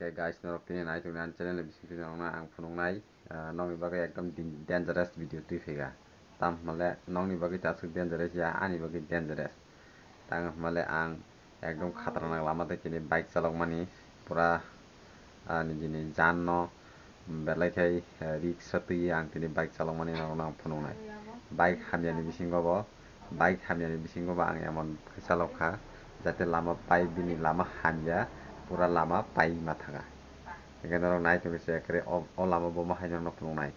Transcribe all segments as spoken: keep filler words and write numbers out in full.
Khe guys, norok tini nai tongni ani channel ni bisingtwi norokno ang phunuknai, ah, nokni bagwi ekdom din-, dangerous video twi phaikha. Tamo hwnle nokni bagwi ta aswk dangerous ya, ani bagwi dangerous. Tamo hwnle ang ekdom khatarnak lama tei tini bike chalokmani pura, ah, nijini janno belai khai, eh, risk o twi ang tini bike chalokmani norokno ang phunuknai. Bike hamyani bisingo bo, bike hamyani bisingo bo ang emon khe chalok kha, jate lama pai bini lama hamya, pura lama pai ma thanga. Hingke norok nai tongwi se kre o, o lama bo ma hai norokno phunuknai.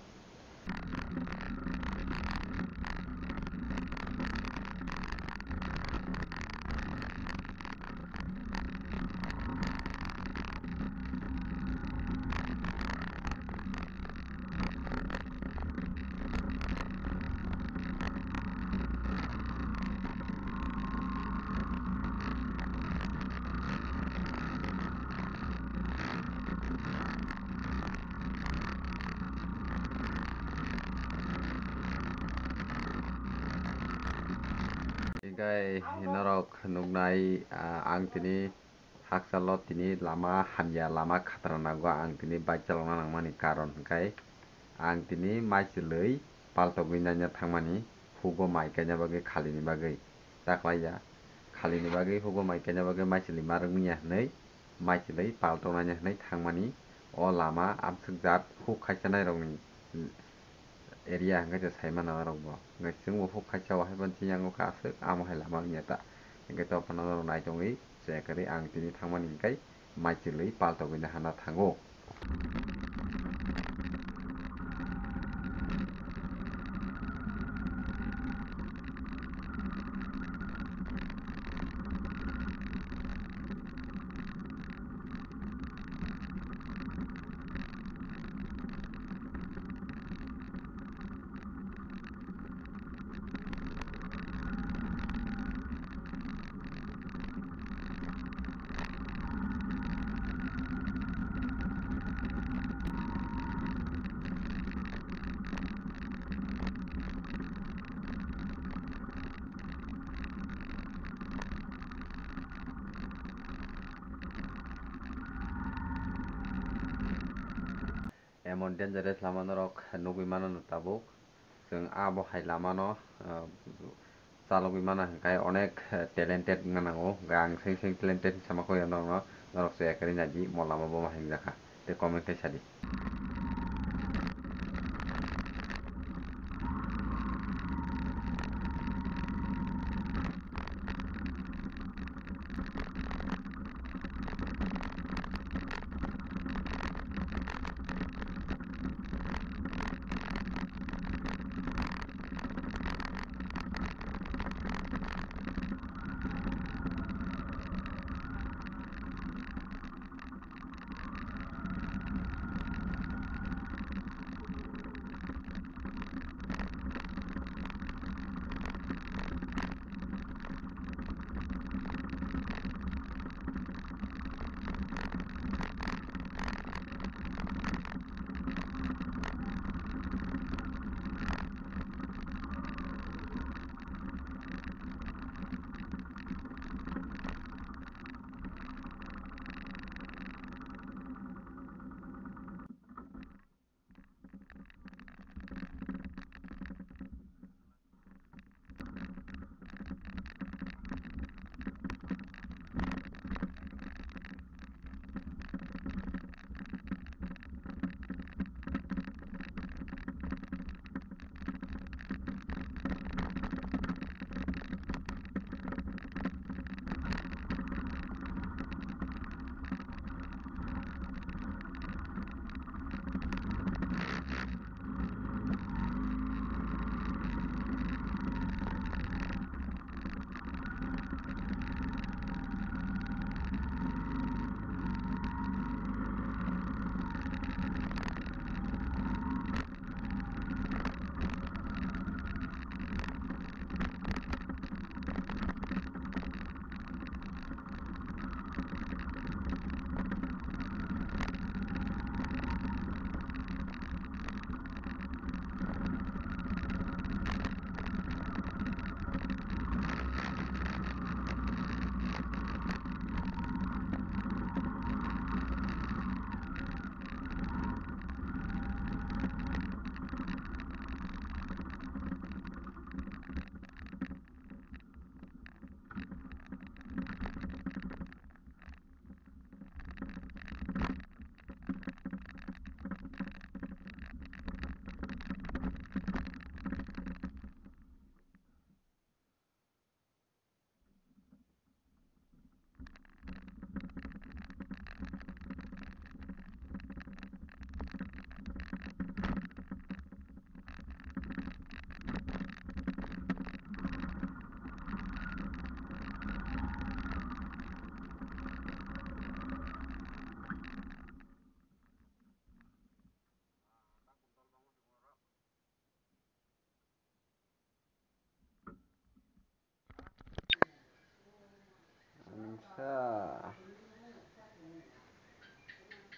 Hingke norok nuknai, ah, ang tini hakchalo tini lama hamya, lama khatarnago ang tini bike chalokna nangmani karon hingkai ang tini maichwlwi paltogwi naina thangmani hugo mai kaina bagwi khalini bagwi. Taklaiya khalini bagwi hugo mai kaina bagwi maichwlwi ma rwngya hwnwi maichwlwi paltognaina hwnwi thangmani o lama amswk jat huk khaisa nairokni area hingke se sai mano norok bo. Hingke chwng bo huk khaisa o hai phano chini yango khe aswk amo hai lama wngya ta. Hingke to phano norok nai tongwi se kwrwi ang tini thangmani hingke maichwlwi paltogwi nahana thango. Emon dangerous lama norok nugwi mano no tabuk. Chwng abo hai lama no, ah, chalogwi mano hwnkhe onek, eh, talented wngna nango. Hwnkhe ang seng seng talented hinwi sama khe norokno, norok se ekari naidi mo lama bo ma hinjakha tei comment khai sadi.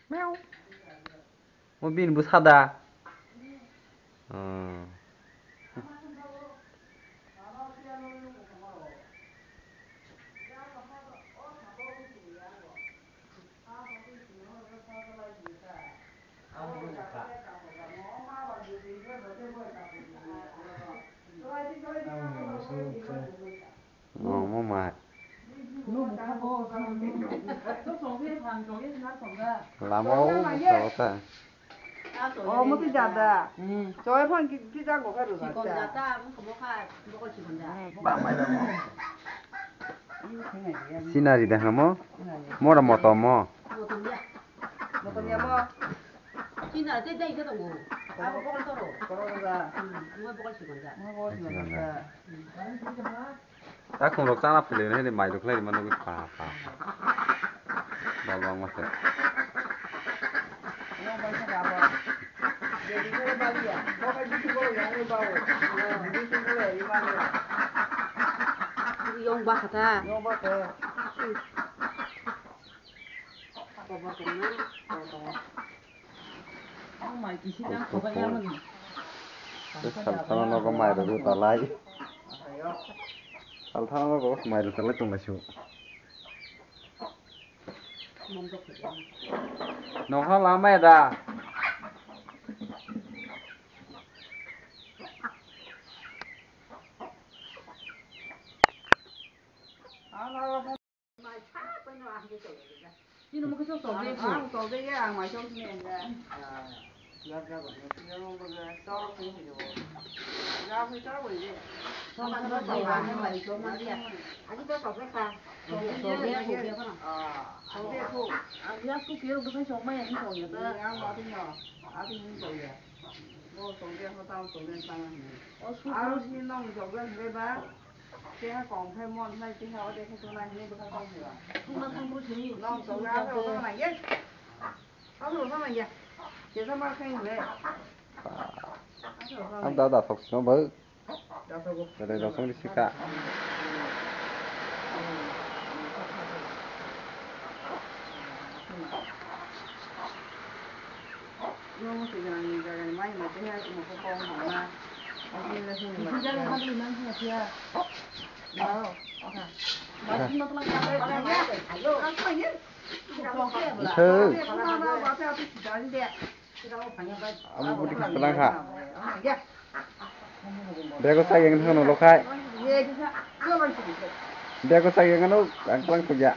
Meow. Mo bini bwsa da. Hmm. Oh, mo mai. Lama o bwsa ta. Oh, mo twi jada. Hmm. Choi phang ki, ki jago kha ru jada. Ba mai da mo. Sinari da hamo. Mora motom mo. Motom ya mo. Sinari te dai ke tongo. Abo bokol toro. Toro da. Hmm, mo bokol sikon da. Mo bokol sikon da. Takhum rok chana philwi nai, mai rok khlai rima nugwi pa pa. Dol wng ma se. Yong ba kha ta. Yong ba kha. Kobor kong na, kobor kong. Salthano nogo mai rwgwi talai. Salthano nogo mai rwgwi talai tonglaisio. Nokha lamaya da. Chini mukhe sok sok de. Ang sok de ya, ang mai sok sini enggak. Keha kong khe mon khlai, keha ode khe tuna hinwi bwkha kong khe ba. Nong tong na abo nang ye. Abo nang ye. Kesa ma khe hinwi. Ang da da thok sino bo. Da thok. Da da thok ni sika. Abo budi khe kwlang kha. Bego sak yang thang no lokhai. Bego sak yang no ang kwlang khugya.